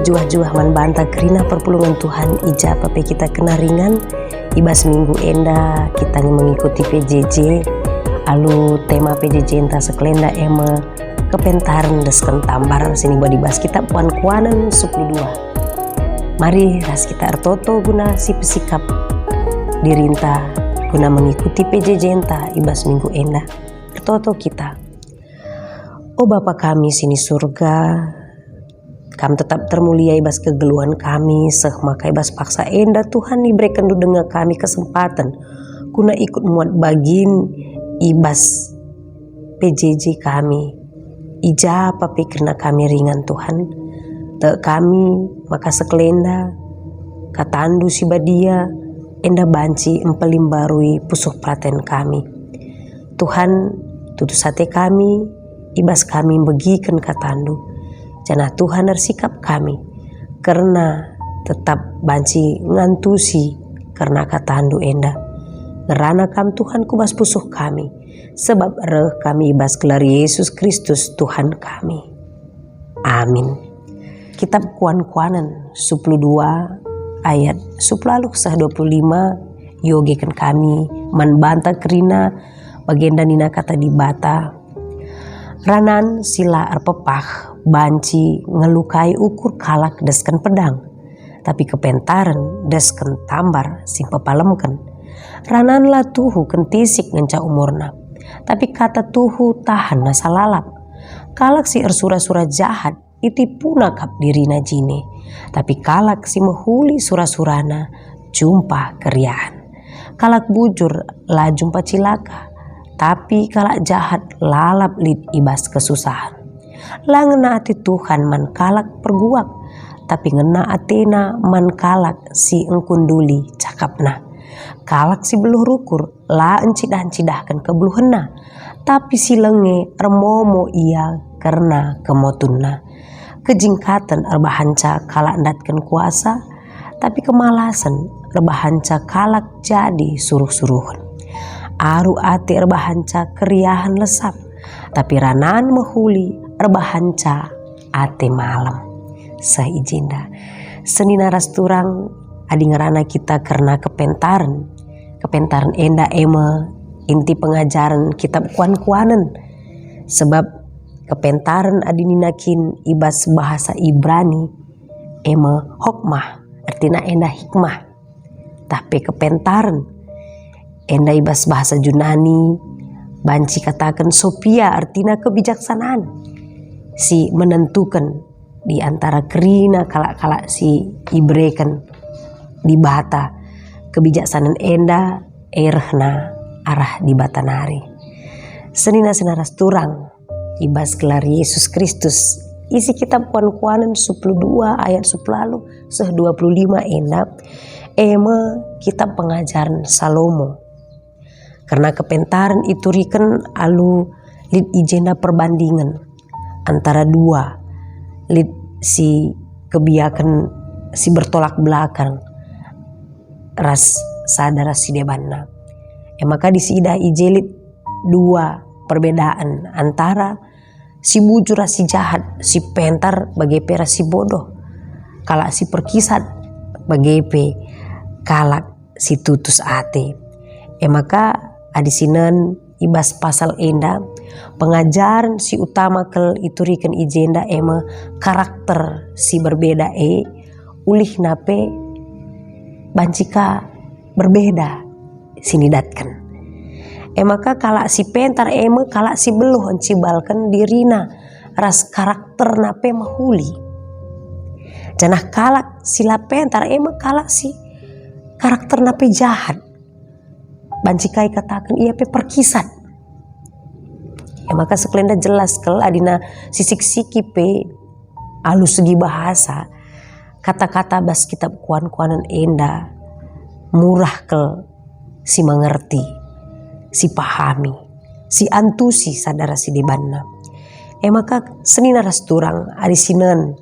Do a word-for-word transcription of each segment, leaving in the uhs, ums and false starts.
Juah-juah man banta kerina perpulungen Tuhan i ja pe kita kena ringan. I bas minggu enda kita nge mengikuti P J J. Alu tema P J J-nta sekelenda e me kepentaren desken tambar si niba i bas kitab Kuan-kuanen sepuluh dua. Mari ras kita ertoto guna sipesikap dirinta guna mengikuti P J J-nta i bas minggu enda. Ertoto kita. O Bapa kami si ni Surga, Kam tetap termulia i bas kegeluhen kami, seh maka i bas paksa enda Tuhan iberekenNdu denga kami kesempaten guna ikut muat bagin i bas P J J kami. I ja pe kerna kami ringan Tuhan. Tek kami maka sekelenda KataNdu si badia enda banci mpelimbarui pusuh peraten kami. Tuhan, tutus ate kami, i bas kami mbegiken KataNdu, janah Tuhan ersikap kami, kerna tetap banci ngantusi kerna KataNdu enda. Ngerana Kam Tuhan ku bas pusuh kami, sebab reh kami i bas gelar Yesus Kristus Tuhan kami. Amin. Kitab Kuan-kuanen sepuluh dua ayat sepuluh seh dua puluh lima, iogeken kami man banta kerina, bagenda nina Kata Dibata, "Ranan si la erpepah banci ngelukai ukur kalak desken pedang, tapi kepentaren desken tambar si mpepalemken. Ranan la tuhu kentisik ngenca umurna, tapi kata tuhu tahan nasa lalap. Kalak si ersura-sura jahat itipuna kap dirina jine, tapi kalak si mehuli sura-surana jumpa keriahen. Kalak bujur la jumpa cilaka, tapi kalak jahat lalap lit i bas kesusahen. La ngena ate Tuhan man kalak perguak, tapi ngena ateNa man kalak si engkunduli cakapna. Kalak si beluh rukur la encidah-encidahken kebeluhenna, tapi si lenge ermomo ia kerna kemotunna. Kejingkaten erbahanca kalak ndatken kuasa, tapi kemalasen erbahanca kalak jadi suruh-suruhen. Aru ate erbahanca keriahen lesap, tapi ranan mehuli erbahanca ate malem." Seh i jenda. Senina ras turang, adi ngerana kita kerna kepentaren, kepentaren enda e me inti pengajaren kitab Kuan-kuanen. Sebab kepentaren adi nina kin i bas bahasa Ibrani, e me hokmah, ertina enda hikmah. Tah pe kepentaren, enda i bas bahasa Junani banci kataken Sophia, ertina kebijaksanaan si menentuken di antara kerina kalak-kalak si ibereken Dibata. Kebijaksanaan enda e rehna arah Dibata nari. Senina-senina ras turang, i bas gelar Yesus Kristus, isi kitab Kuan-kuanen sepuluh dua ayat sepuluh seh dua puluh lima enda, e me kitab pengajaren Salomo. Kerna kepentaren ituriken alu lit i jenda perbandingen antara dua, lit si kebiaken si bertolak belakang ras sada ras si debanna. E maka adi siidah i je lit dua perbedaan antara si bujur ras si jahat, si pentar bage pe ras si bodoh, kalak si perkisat bage pe kalak si tutus ate. E maka adi sinen i bas pasal enda, pengajaren si utama kal ituriken i jenda e me karakter si berbeda e, ulihna pe banci ka berbeda si nidatken. E maka kalak si pentar e me kalak si beluh encibalken dirina ras karakterna pe mehuli. Janah kalak si la pentar e me kalak si karakterna pe jahat. Banci ka ikataken ia pe perkisat. E maka sekelenda jelas kal adina sisik-siki pe alu segi bahasa, kata-kata bas kitab Kuan-kuanen enda murah kal si mengerti, si pahami, si antusi sada ras si debanna. E maka senina ras turang adi sinen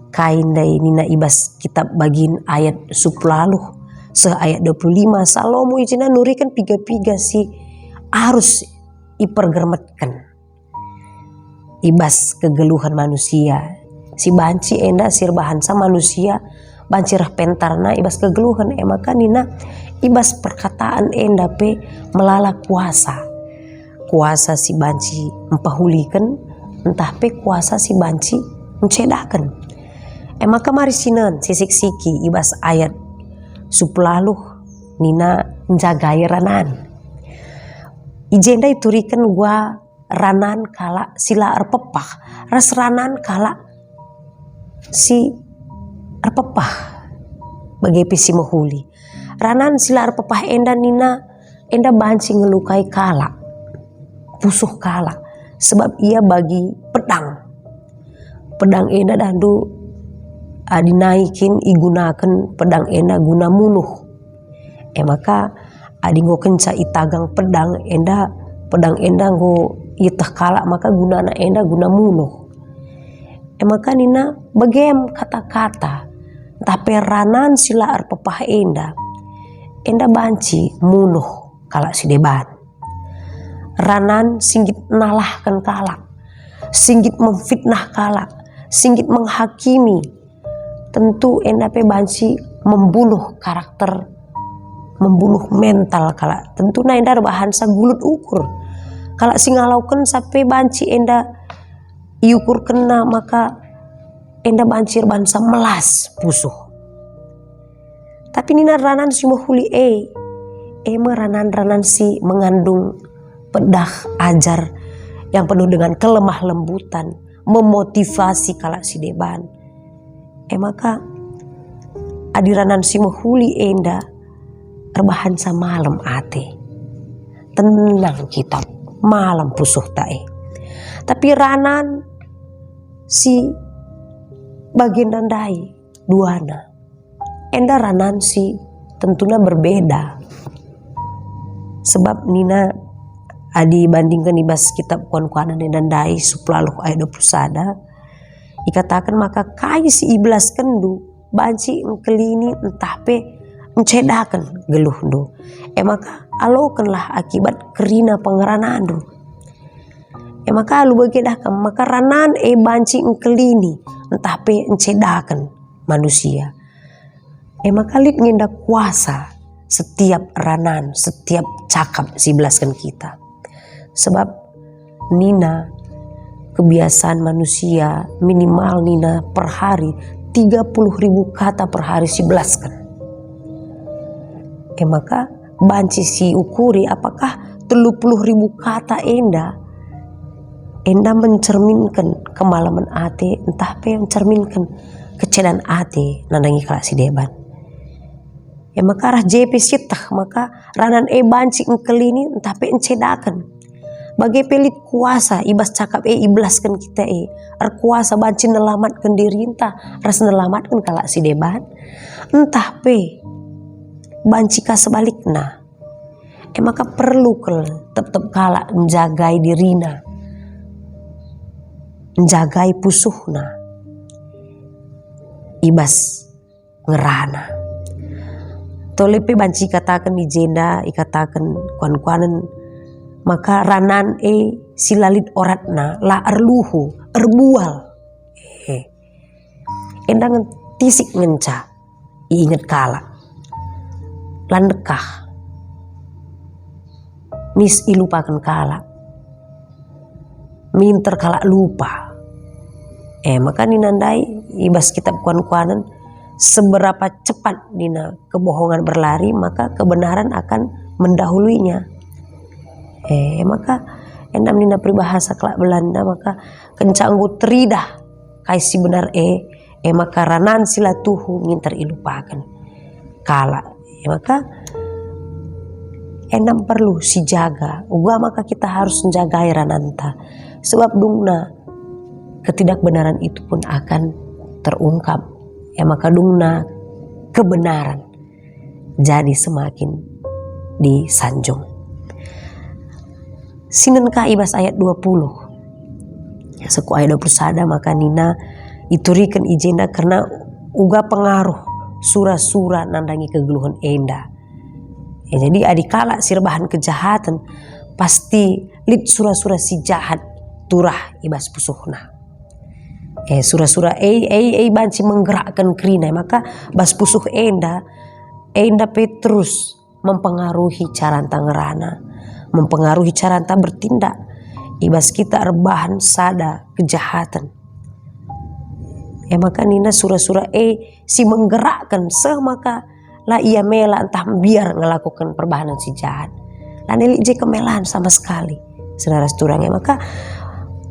kai ndai nina i bas kitab bagin ayat sepuluh seh ayat dua puluh lima, Salomo i jenda nuriken piga-piga si arus ipergermetken i bas kegeluhen manusia. Si banci enda si erbahansa manusia banci reh pentarna i bas kegeluhen, e maka nina i bas perkataan enda pe melala kuasa. Kuasa si banci mpehuliken, ntah pe kuasa si banci ncedaken. E maka mari sinen sisik-siki i bas ayat sepuluh nina njagai ranan. I jenda ituriken uga ranan kalak si la erpepah ras ranan kalak si erpepah bage pe si mehuli. Ranan si la erpepah enda nina enda banci ngelukai kalak, pusuh kalak, sebab ia bagi pedang. Pedang enda dahndu adi nai kin igunaken pedang enda guna munuh. E maka adi enggo kenca itagang pedang enda, pedang enda enggo ieteh kalak maka gunana enda guna munuh. E maka nina bagem kata-kata, ntah pe ranan si la erpepah enda, enda banci munuh kalak si deban. Ranan si nggit nalahken kalak, si nggit memfitnah kalak, si nggit menghakimi, tentu enda pe banci membunuh karakter, membunuh mental kalak. Tentuna enda erbahansa gulut ukur. Kalak si ngalaukensa pe banci enda iukurkenna maka enda banci erbahansa melas pusuh. Tapi nina ranan si mehuli e, e me ranan-ranan si mengandung pedah ajar yang penuh dengan kelemah lembutan, memotivasi kalak si deban. E maka, adi ranan si mehuli enda erbahansa malem ate, tenang kita, malem pusuhta e. Tapi ranan si bagenda ndai duana, enda ranan si tentuna berbeda. Sebab nina, adi ibandingken i bas kitab Kuan-kuanen enda ndai sepuluh ayat dua puluh sada, ikataken maka kai si ibelaskenndu banci engkelini ntah pe encedaken geluhndu. E maka alokenlah akibat kerina pengeranandu. E maka alu bage dah kam maka ranan e banci engkelini ntah pe encedaken manusia. E maka lit nge enda kuasa setiap ranan, setiap cakap si ibelasken kita. Sebab nina kebiasaan manusia minimal nina per hari tiga puluh ribu kata per hari si ibelasken. E maka banci si ukuri apakah telu puluh ribu kata enda, enda mencerminken kemalemen ate ntah pe mencerminken kecedan ate nandangi kalak si deban. E maka arah je pe sieteh maka ranan e banci engkelini ntah pe encedaken. Bage pe lit kuasa i bas cakap e ibelasken kita e, erkuasa banci nelamatken dirinta ras nelamatken kalak si deban, ntah pe banci ka sebalikna. E maka perlu kal tep-tep kalak njagai dirina, njagai pusuhna i bas ngerana. Tole pe banci ikataken i jenda, ikataken kuan-kuanen, maka ranan e si la lit oratna, la erluhu, erbual. Eh, enda ngentisik ngenca iinget kalak. La ndekah. Mis ilupaken kalak. Minter kalak lupa. Eh, maka nina ndai i bas kitab kuan-kuanen, seberapa cepat nina kebohongan berlari, maka kebenaran akan mendahuluinya. Eh, maka enda nina peribahasa kalak Belanda, maka kenca enggo teridah kai si benar e, e maka ranan si la tuhu nginter ilupaken kalak. E maka, enda perlu sijaga, uga maka kita harus njagai rananta. Sebab dungna ketidakbenaran itu pun akan terungkap. E maka dungna kebenaran jadi semakin disanjung. Sinen ka i bas ayat dua puluh. Seko ayat dua puluh sada maka nina, ituriken i jenda kerna uga pengaruh sura-sura nandangi kegeluhen enda. Ya, jadi adi kalak si erbahan kejahaten, pasti lit sura-sura si jahat turah i bas pusuhna. Eh, sura-sura e, e, e banci menggerakkan kerina. Maka bas pusuh enda, enda pe terus mempengaruhi caranta ngerana, mempengaruhi caranta bertindak. I bas kita erbahan sada kejahaten. E maka nina sura-sura e si menggerakkan seh maka la ia mela ntah mbiar ngelakuken perbahanen si jahat. Lanai lit je kemelan sama sekali, senina ras turang e. Maka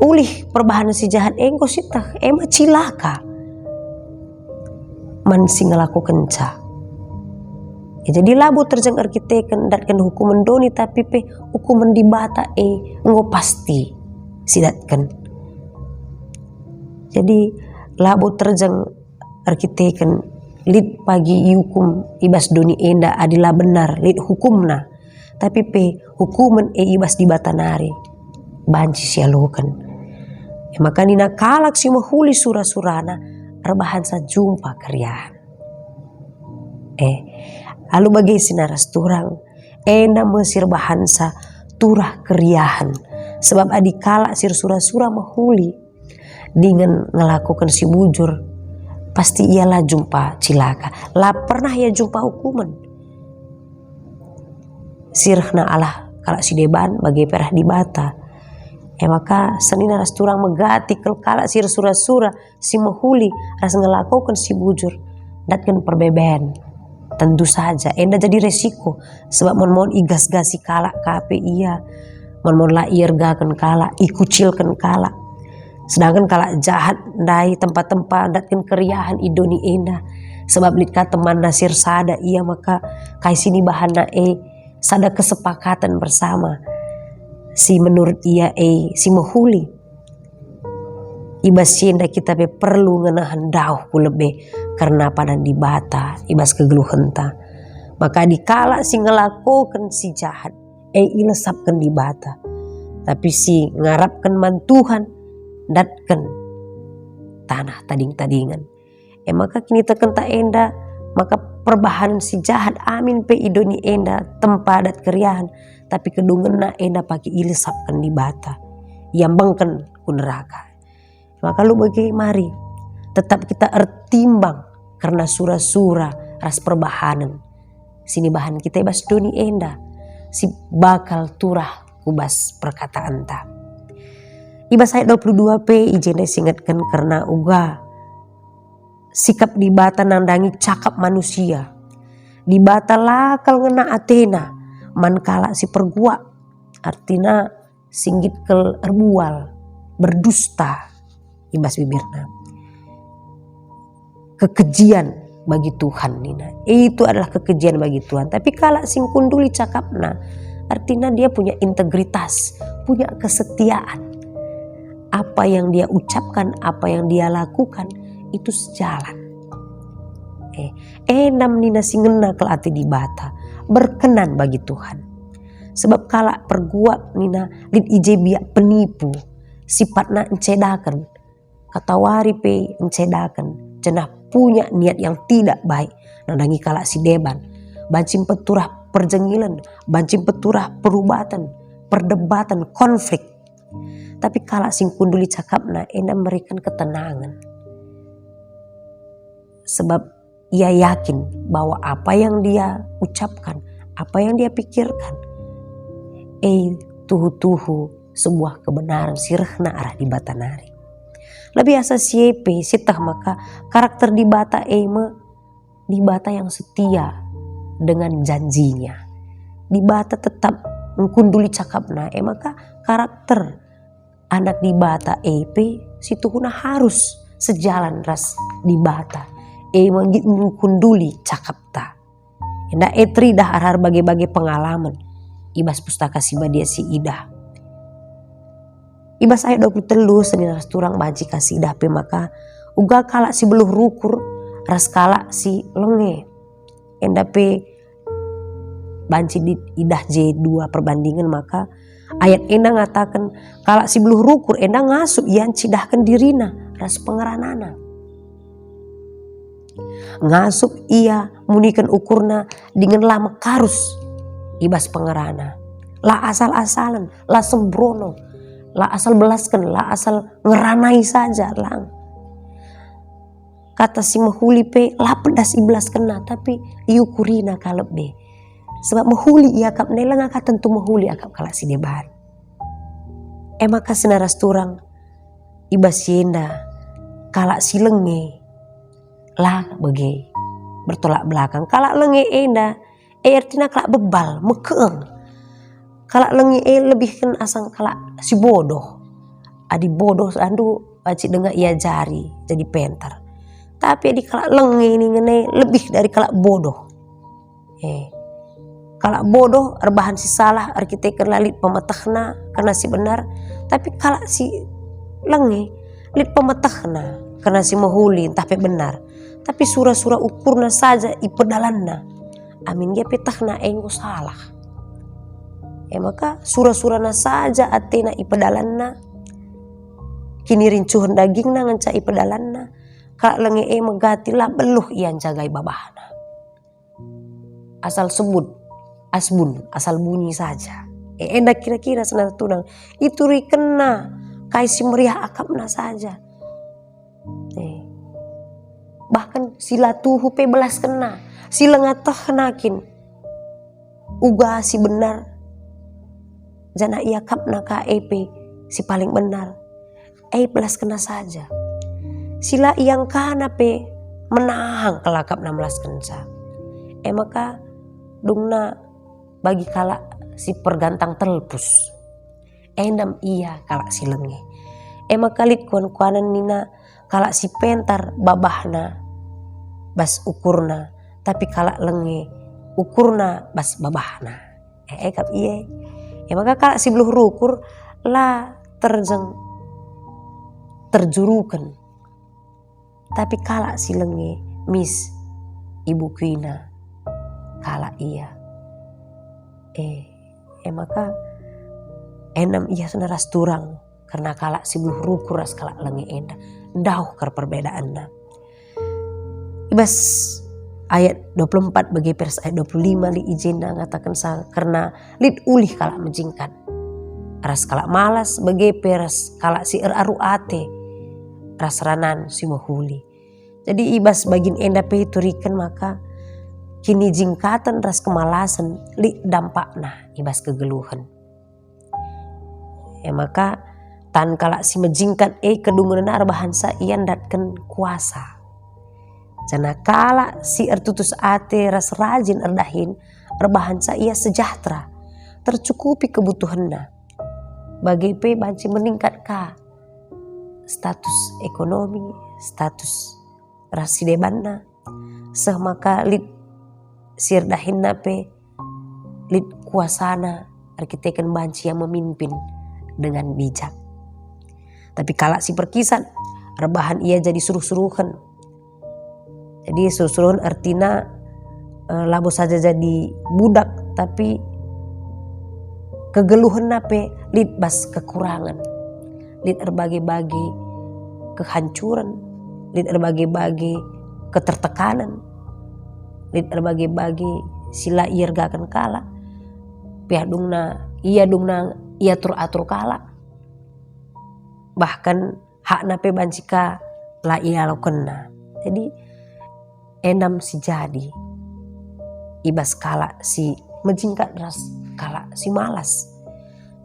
ulih perbahanen si jahat e enggo sieteh, e me cilaka man si ngelakukenca. Ya, jadi labo terjeng erkiteken ndatken hukumen doni, tapi pe hukumen Dibata e enggo pasti sidatken. Jadi labo terjeng erkiteken lit pagi iukum i bas doni enda adi la benar lit hukumna, tapi pe hukumen e i bas Dibata nari banci sialoken. E maka nina kalak si mehuli sura-surana erbahansa jumpa keriahen. Eh, alu bage senina ras turang, enda me si erbahansa turah keriahen. Sebab adi kalak si ersura-sura mehuli dingen ngelakuken si bujur, pasti ia la jumpa cilaka, la pernah ia jumpa hukumen. Si rehna arah kalak si deban bage pe arah Dibata. E maka senina ras turang megati kal kalak si ersura-sura, si mehuli ras ngelakoken si bujur, ndatken perbeben. Tentu saja enda jadi resiko, sebab mon-mon igas-gasi kalak ka pe ia, mon-mon la iergaken kalak, ikucilken kalak. Sedangken kalak jahat ndai tempa-tempa ndatken keriahen i doni enda, sebab lit ka temanna si ersada ia maka kai si nibahanna e sada kesepakatan bersama si menurut ia e si mehuli. I bas si enda kita pe perlu ngenehen dauh ku lebe kerna padan Dibata i bas kegeluhenta. Maka adi kalak si ngelakoken si jahat, e ilesapken Dibata. Tapi si ngarapken man Tuhan, ndatken taneh tading-tadingen. E maka kinitekenta enda, maka perbahanen si jahat amin pe i doni enda tempa dat keriahen, tapi kedungenna enda pagi ilesapken Dibata, iambengken ku neraka. Maka alu bage mari tetap kita ertimbang kerna sura-sura ras perbahanen si nibahan kita i bas doni enda si bakal turah ku bas perkataenta. I bas ayat dua puluh dua pe i jenda isingetken kerna uga sikap Dibata nandangi cakap manusia. Dibata la kal ngena atena man kalak si perguak, artina si nggit kal erbual, berdusta i bas bibirna. Kekejian bagi Tuhan nina. Itu adalah kekejian bagi Tuhan. Tapi kalak si ngkunduli cakapna, artina dia punya integritas, punya kesetiaan. Apa yang dia ucapkan, apa yang dia lakukan, itu sejalan. Eh, enda me nina si ngena kal ate Dibata, berkenan bagi Tuhan. Sebab kalak perguak nina lit i je biak penipu, sipatna encedaken, katawari pe encedaken, janah punya niat yang tidak baik nandangi kalak si deban, banci mpeturah perjengilen, banci mpeturah perubaten, perdebaten, konflik. Tapi kalak si ngkunduli cakapna enda mereken ketenangen. Sebab ia yakin bahwa apa yang dia ucapkan, apa yang dia pikirkan, e tuhu-tuhu sebuah kebenaran si rehna arah Dibata nari. Lebih asa si e pe, sieteh maka karakter Dibata e me Dibata yang setia dengan janjinya. Dibata tetap ngkunduli cakapna, e maka karakter Anak Dibata e pe situhuna harus sejalan ras Dibata, e me nggit ngkunduli cakapta. Enda e teridah arah bage-bage pengalaman i bas Pustaka Si Badia si idah. I bas ayat dua puluh telu senina ras turang banci ka si idah pe maka uga kalak si beluh rukur ras kalak si lenge. Enda pe banci di-, idah je dua perbandingen maka ayat enda ngataken kalak si beluh rukur enda ngasup ia ncidahken dirina ras pengeranana. Ngasup ia muniken ukurna dingen la mekarus i bas pengerana. La asal-asalen, la sembrono, la asal belasken, la asal ngeranai saja, lang. Kata si mehuli pe la pedas ibelaskenna, tapi iukurina ka lebe. Sebab mehuli iakapna e langa ka tentu mehuli akap kalak si deban. E maka senina ras turang, i bas si enda kalak si lenge la bage bertolak belakang. Kalak lenge enda, e, ertina kalak bebal, mekeeng. Kalak lenge e lebihken asang kalak si bodoh. Adi bodoh, andu, banci denga iajari jadi penter. Tapi adi kalak lenge ningen e lebih dari kalak bodoh. Eh, kalak bodoh erbahan si salah erkiteken la lit pemetehna kerna si benar, tapi kalak si lenge lit pemetehna kerna si mehuli ntah pe benar, tapi sura-sura ukurna saja ipedalanna. Amin gia pe tehna enggo salah. E maka sura-surana saja atena ipedalanna, kinirincuhen dagingna ngenca ipedalanna, kalak lenge e megati la beluh ia njagai babahna. Asal sebut, asbun, asal bunyi saja. E, enda kira-kira senina ras turang, iturikenna kai si meriah akapna saja. Eh, bahkan si la tuhu pe belaskenna, si langa tehna kin uga si benar, janah iakapna ka e pe si paling benar, e belaskenna saja. Si la iangkana pe menahang kal akapna melaskenca. E maka dungna bagi kalak si pergantang telpus. Enda me ia kalak si lenge. E maka lit kuan-kuanen nina kalak si penter babahna bas ukurna, tapi kalak lenge ukurna bas babahna. E, e kap ia. E maka kalak si beluh rukur la terjeng terjuruken. Tapi kalak si lenge mis ibukuina kalak ia. E, e maka enda me ia senina ras turang kerna kalak si beluh rukur ras kalak lenge enda. Ndauh kal perbedaanna. I bas ayat dua puluh empat bage pe ras ayat dua puluh lima lit i jenda ngatakenca kerna lit ulih kalak mejingkat ras kalak malas, bage pe ras kalak si eraru ate ras ranan si mehuli. Jadi i bas bagin enda pe ituriken maka kinijingkaten ras kemalasen lit dampakna i bas kegeluhen. E maka tan kalak si mejingkat e kedungenna erbahanca ia ndatken kuasa. Janah kalak si ertutus ate ras rajin erdahin erbahanca ia sejahtera, tercukupi kebutuhenna. Bage pe banci meningkat ka status ekonomi, status ras si debanna, seh maka lit si erdahinna pe lit kuasana erkiteken banci ia memimpin dengan bijak. Tapi kalak si perkisat erbahan ia jadi suruh-suruhen. Jadi suruh-suruhen ertina, eh, labo saja jadi budak, tapi kegeluhenna pe lit bas kekurangen, lit erbage-bage kehancuren, lit erbage-bage ketertekanen, lit erbage-bage si la iergaken kalak, piah dungna ia dungna iatur-atur kalak, bahkan hakna pe banci ka la ialokenna. Jadi, enda me si jadi i bas kalak si mejingkat ras kalak si malas.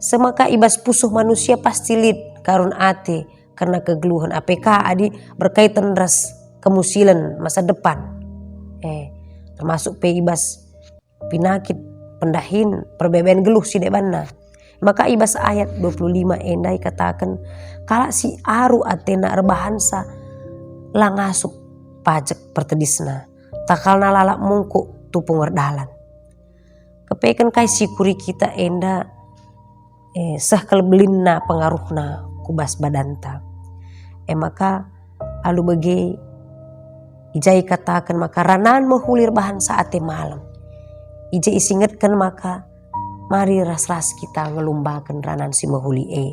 Seh maka i bas pusuh manusia pasti lit karun ate kerna kegeluhen, ape ka adi berkaitan ras kemusilen masa depan. Eh, termasuk pe i bas pinakit, pendahin, perbeben geluh si debanna. Maka i bas ayat dua puluh lima enda ikataken, kalak si aru atena erbahanca la ngasup pajek pertedisna, takalna lalap mungkuk tupung erdalan. Kepeken kai si kuri kita enda, eh, seh kal belinna pengaruhna ku bas badanta. E maka, alu bage, i ja ikataken maka ranan mehuli erbahanca ate malem. I ja isingetken maka mari ras-ras kita ngelumbaken ranan si mehuli e.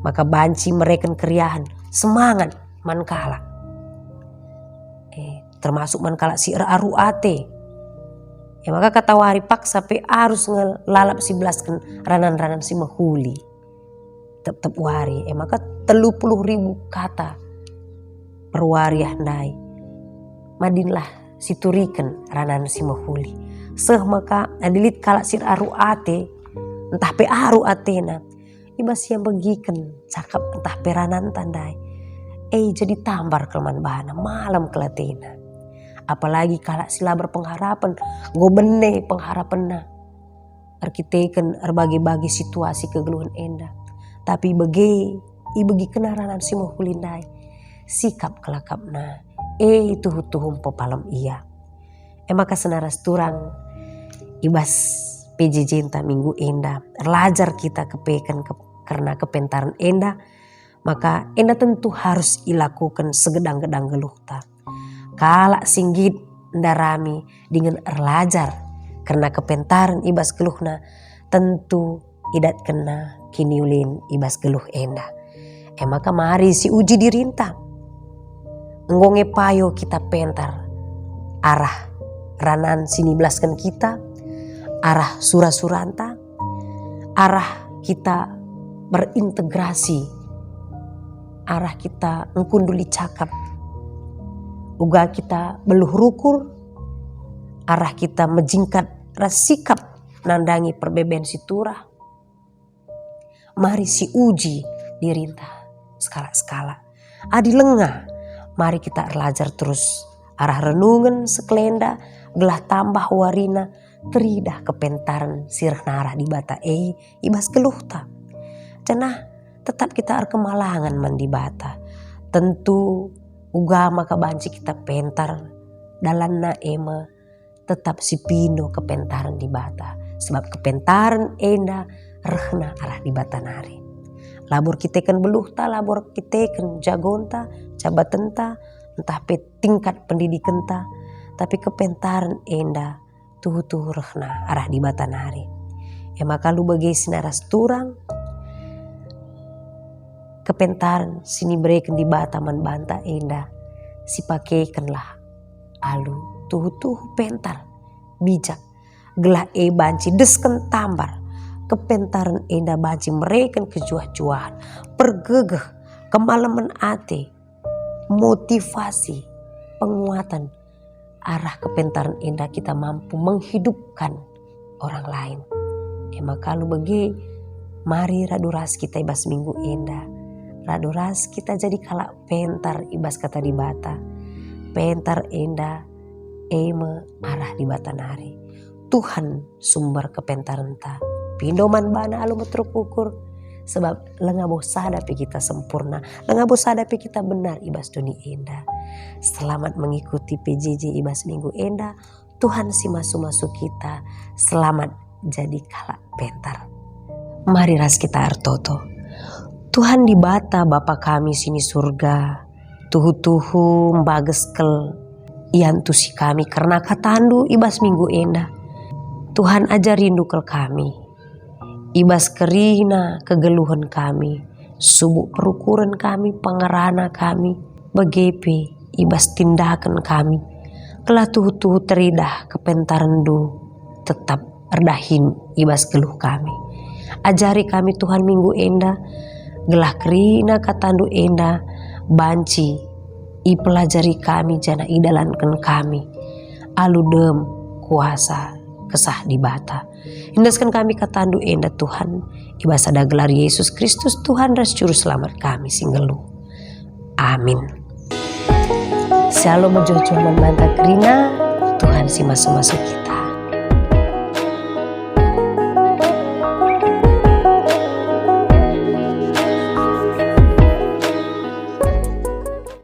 Maka banci mereken keriahen, semangat man kalak. Eh, termasuk man kalak si eraru ate. E maka katawari paksa pe arus nge lalap sibelasken ranan-ranan si mehuli. Tep-tep wari, e maka telu puluh ribu kata perwariah ndai, madinlah situriken ranan si mehuli. Seh maka adi lit kalak si aru ate, ntah pe aru atena, i bas ia mbegiken cakap ntah pe rananta ndai, e jadi tambar kal man bana, malem kal atena. Apalagi kalak si la berpengharapen, enggo bene pengharapenna erkiteken erbage-bage situasi kegeluhen enda. Tapi bage ibegikenna ranan si mehuli ndai, sikap kelakapna, e tuhu-tuhu mpepalem ia. E maka senina ras turang i bas P J J-nta minggu enda, erlajar kita kepeken ke-, kerna kepentaren enda, maka enda tentu harus ilakuken segedang-gedang geluhta. Kalak si nggit ndarami dingen erlajar kerna kepentaren i bas geluhna, tentu idatkenna kiniulin i bas geluh enda. E maka mari siuji dirinta. Enggo nge payo kita pentar arah ranan si nibelasken kita, arah sura-suranta, arah kita berintegrasi, arah kita engkunduli cakap, uga kita beluh rukur, arah kita mejingkat ras sikap nandangi perbeben si turah. Mari siuji dirinta sekalak-sekalak. Adi langa, mari kita erlajar terus arah renungen sekelenda gelah tambah warina teridah kepentaren si rehna arah Dibata e i bas geluhta. Janah tetap kita erkemalangen man Dibata. Tentu uga maka banci kita pentar dalanna e me tetap sipindo kepentaren Dibata, sebab kepentaren enda rehna arah Dibata nari. Labo erkiteken beluhta, labo erkiteken jagonta, jabatenta, ntah pe tingkat pendidikenta, tapi kepentaren enda tuhu-tuhu rehna arah Dibata nari. E maka alu bage senina ras turang, kepentaren si nibereken Dibata man banta enda sipakekenlah alu tuhu-tuhu pentar, bijak, gelah e banci desken tambar. Kepentaren enda banci mereken kejuah-juahen, pergegeh, kemalemen ate, motivasi, penguatan. Arah kepentaren enda kita mampu menghidupkan orang lain. E maka alu bage, mari radu ras kita i bas minggu enda. Radu ras kita jadi kalak pentar i bas Kata Dibata. Pentar enda e me arah Dibata nari. Tuhan sumber kepentarenta. Pindo man bana alu meteruk ukur, sebab langa boh sada pe kita sempurna, langa boh sada pe kita benar i bas doni enda. Selamat mengikuti P J J i bas minggu enda. Tuhan si masu-masu kita. Selamat jadi kalak pentar. Mari ras kita ertoto. Tuhan Dibata, Bapa kami si ni Surga, tuhu-tuhu mbages kal iantusi kami kerna KataNdu i bas minggu enda. Tuhan, ajarindu kal kami i bas kerina kegeluhen kami, subuk perukuren kami, pengerana kami, bage pe i bas tindaken kami, gelah tuhu-tuhu teridah kepentarenNdu tetap erdahin i bas geluh kami. Ajari kami, Tuhan, minggu enda, gelah kerina KataNdu enda banci ipelajari kami janah idalanken kami alu dem kuasa Kesah Dibata. Endesken kami KataNdu enda, Tuhan, i bas sada gelar Yesus Kristus, Tuhan ras Juru Selamat kami si nggeluh. Amin. Shalom, mejuah-juah man banta kerina, Tuhan si masu-masu kita.